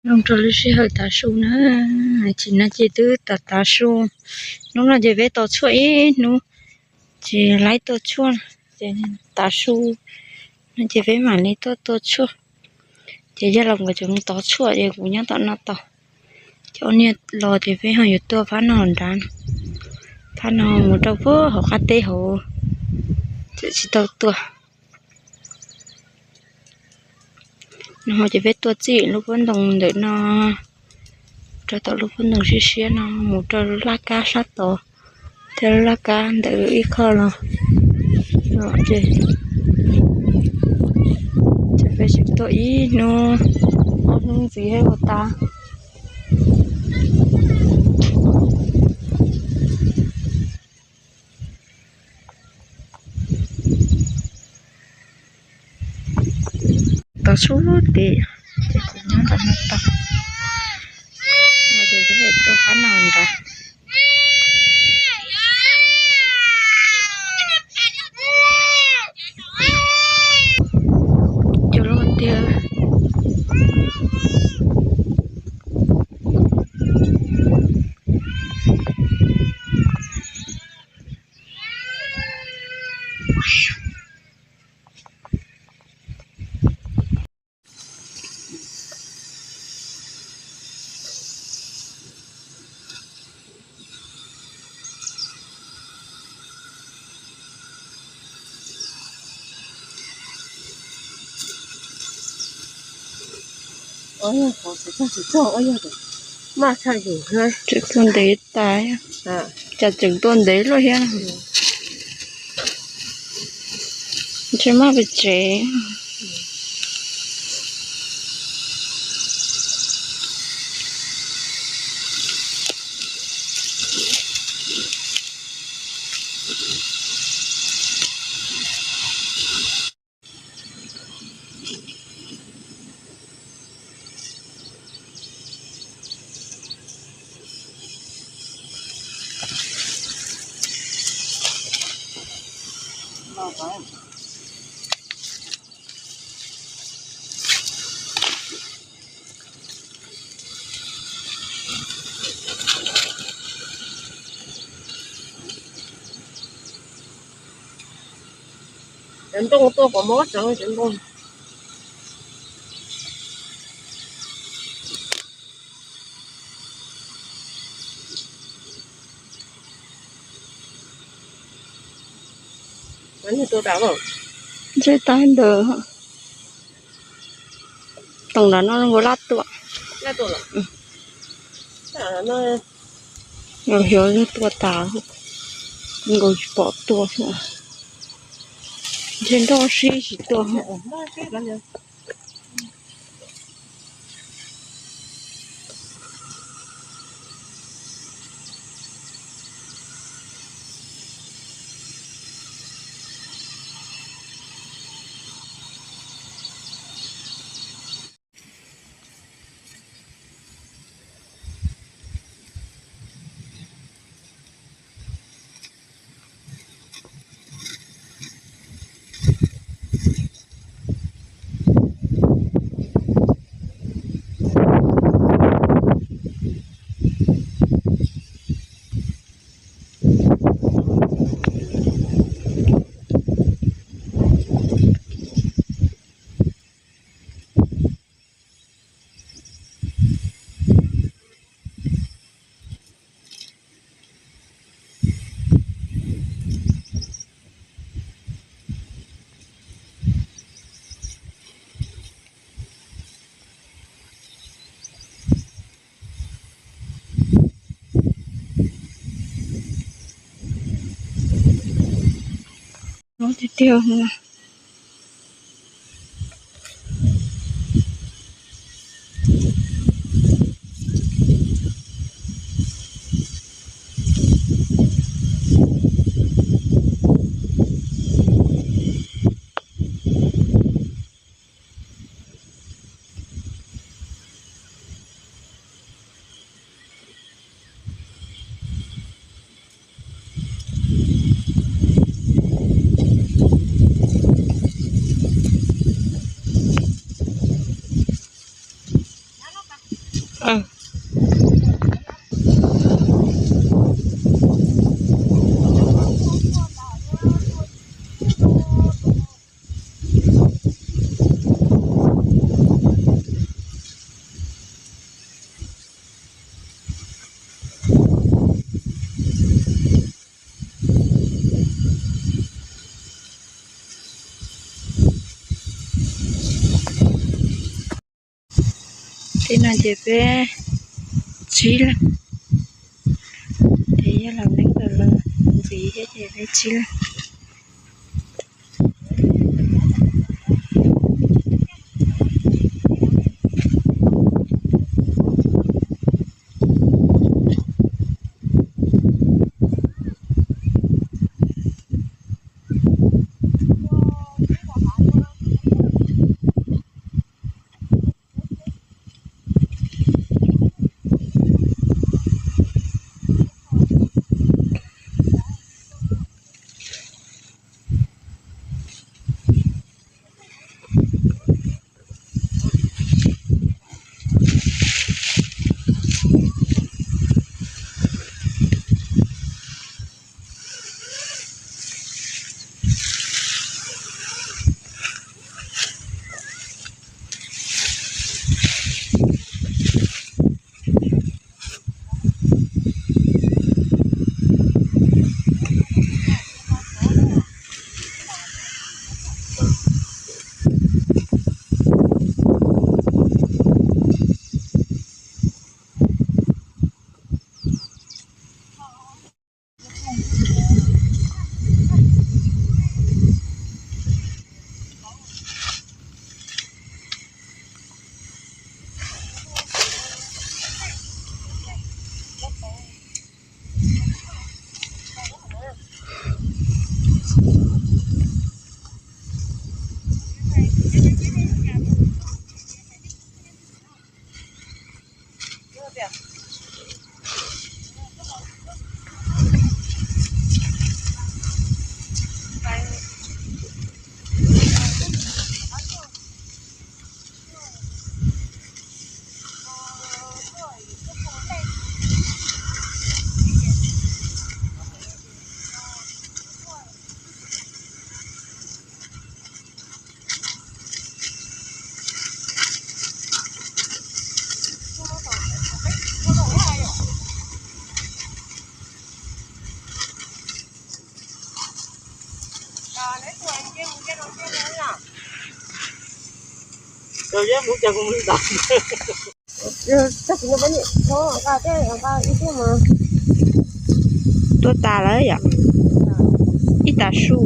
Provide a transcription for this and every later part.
Zoo rau lub sij hawm tav su na, tsis no ces twb tav tav su. Hnub no ces peb tos tshuaj ib hnub, tsis laib tua tshuaj, ces tav su no ces peb mam li tuaj tua tshuaj. Ces yog los nkawd tseem mus tov tshuaj ces kuv nyob tom no tos. Ces ua niag los ces peb ho yuav tua phab no nrad, phab no mus rau puag hauv qab teb hauv, tseem tsis tau tua. No ces peb tua txij lub pob ntoo ntawm no rau tom lub pob ntoo siab siab no mus rau lub laj kab sab tod, thiab lub laj kab ntawm ib qho los, los ces, ces peb tseem tuaj ib hnub, ob hnub ntxiv thiab ua tas. Tov sub tid, ces kuv nyob tom no tos, no ces peb tuaj qab no nrad. Cov loj tiag. Tseem tuaj ntev tas, cas tseem tuaj ntev luaj thiab. Ntshe maj pes tsev. Cov ntoo tuaj kom mob tsev cov ntoo. Ntshe tau ntawd, toom nram no nkaus laj tua. Xyov yog tua tas, nkaus tsis pom tua. Ntshe nroj sib tsis tua. Loj tiag tiag. Tej no ces peb tsib leeg, ces yog los neeb ntawm lawv ntxiv thiab ces peb tsib leeg. Tuaj tas lawm yom. Ib tas su.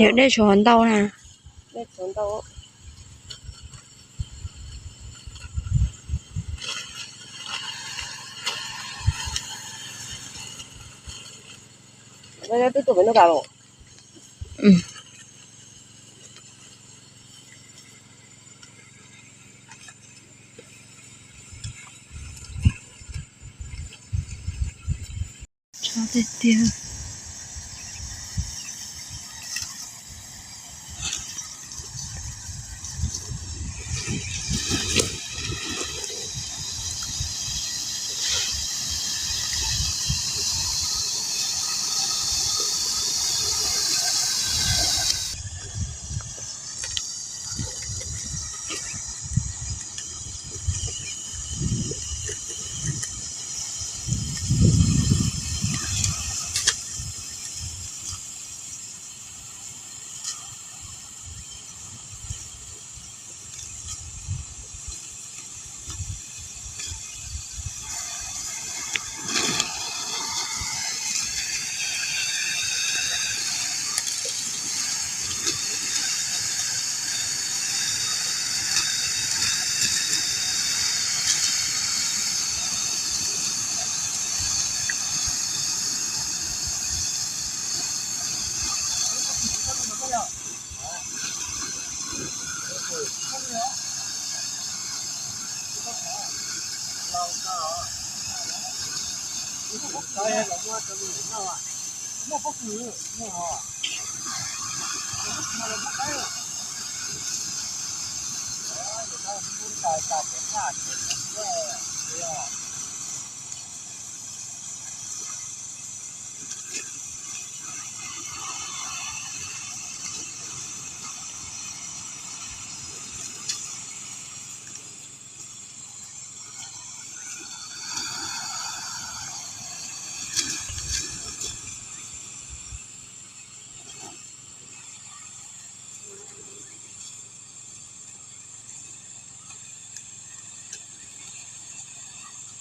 Yog dej tshuav hauv ntau na. Tshav tiag tiag.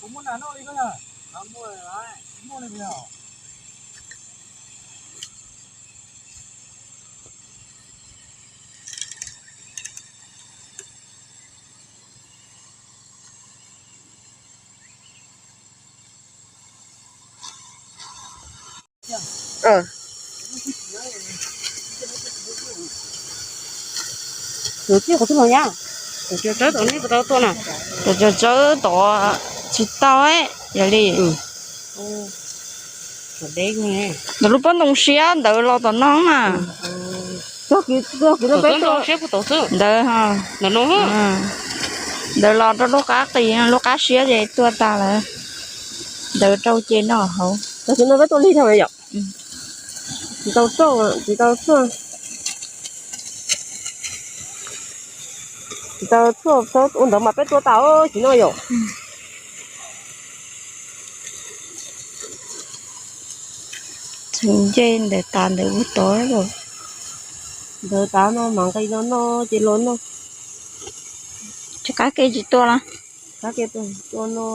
Kuv muaj nas noj li koj yog? Muaj li os. Tus tsawb tom nej puas tau tuaj na? Tus tsawb tom tsis tau, yog li ntawm lub pob ntoo siab ntawd los tom no mas. Ntawd, ntawd los rau lub qab qis, lub qab siab ces tuaj tas lawm. Ntawd rau ces noj hauv. Tsis tau tuaj, tsis tau tuaj. Tsis tau tuaj, ua ntawd mas peb tua tas tsis noj yom. Txheem nce ntawd tas ntawd ub tod. Ntawd tas no mas nqis no no ces los no. Cov qab ke tsis tua los? Qab ke tua no,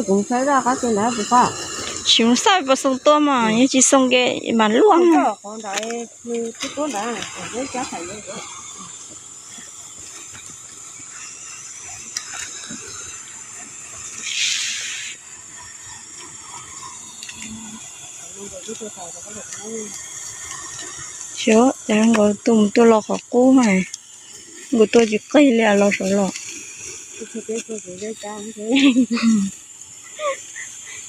kuv saib zaj qab ke ntawd puas qab. Tsis xav puas xoo tua mas yog tsis xoo ke mas luaj. Qhov ntawd, qhov ntawd. Xyov cas nkaus tuaj mus tuaj los qhov qub mas, nkaus tuaj tsis qig li los saud los.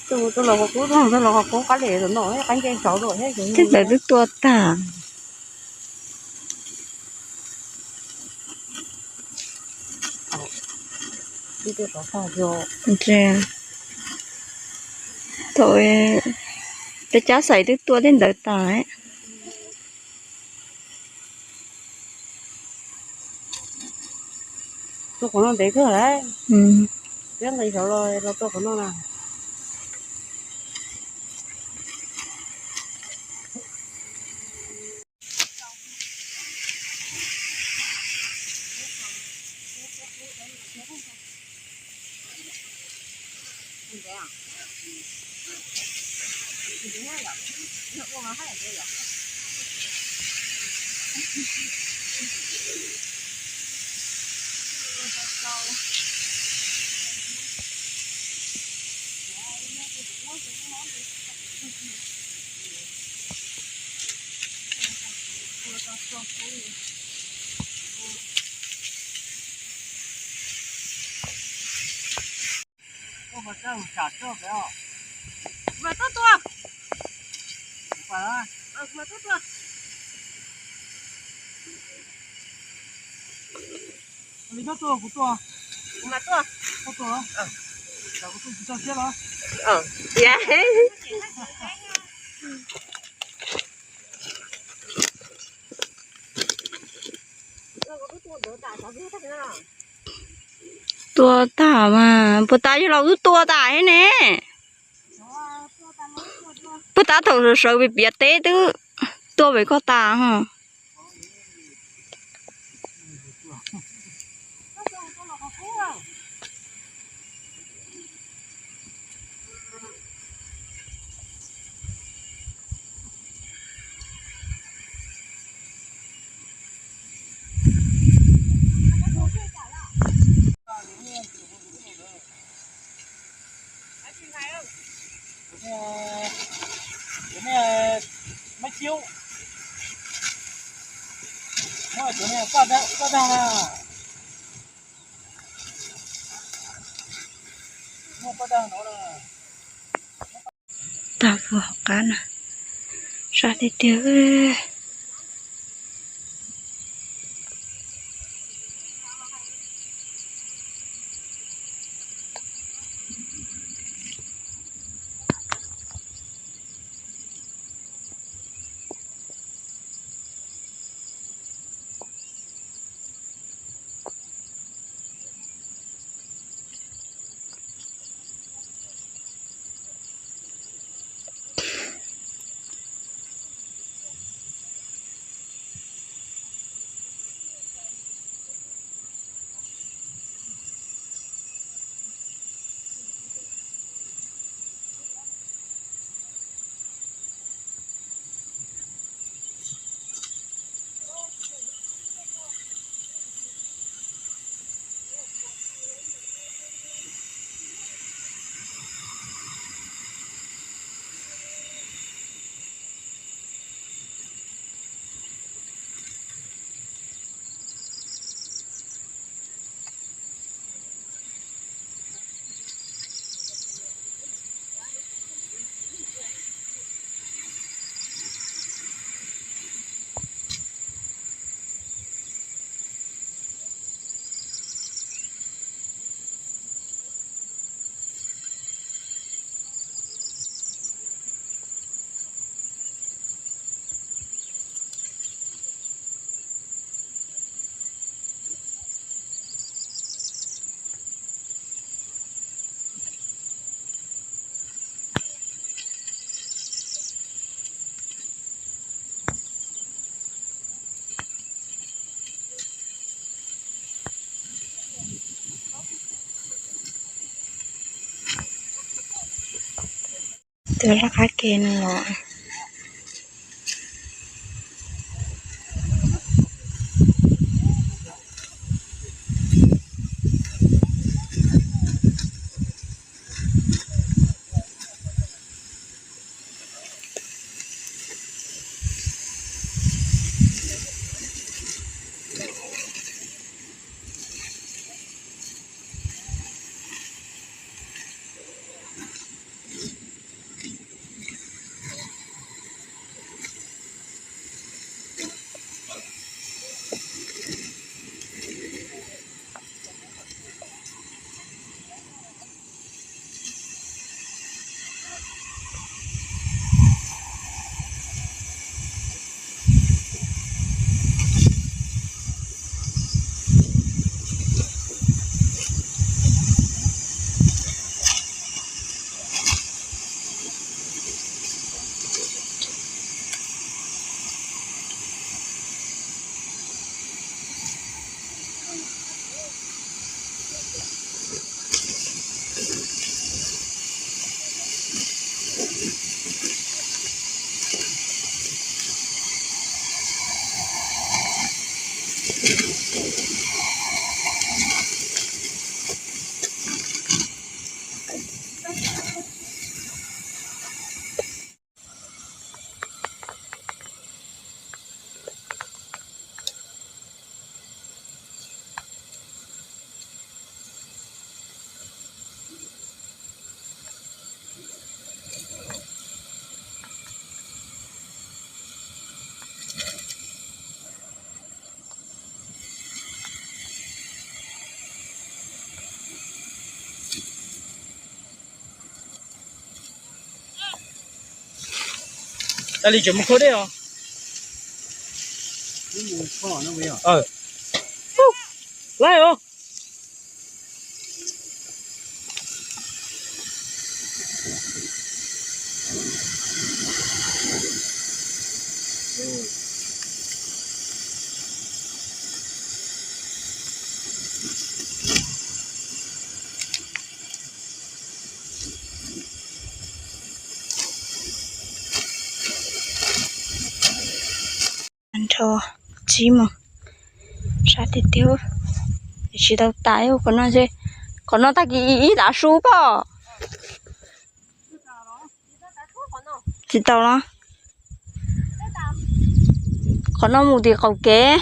Tuaj mus tuaj los qhov qub, tuaj mus tuaj los qhov qub, qab li no qab nce saud los. Tej ntawd twb tua tag. Thaum peb cab xaim twb tua tej ntawd tas. Tua qhov no ntev kawg lawm. Peb nqis saud los, los tua qhov no na. Li koj tua kuv tua. Koj tua. Tsam kuv tua tsis tau siab los. Tua tag mas puas tas yog los wb tua tas ne? Puas tas thaum sawv sawv piav piav teb twb tua pem koj tas ho. Tag puag hauv qab na, sab tiag tiag. Tuaj laj qab ke no los. Ua li tseem mus khua dej os. Laij os. Nrho tsib moos, sab tiag tiag. Tsis tau tas, qhov no, qhov no tag kis ib tav su pob. Tsis tau los. Qhov no mus tim qaum kev.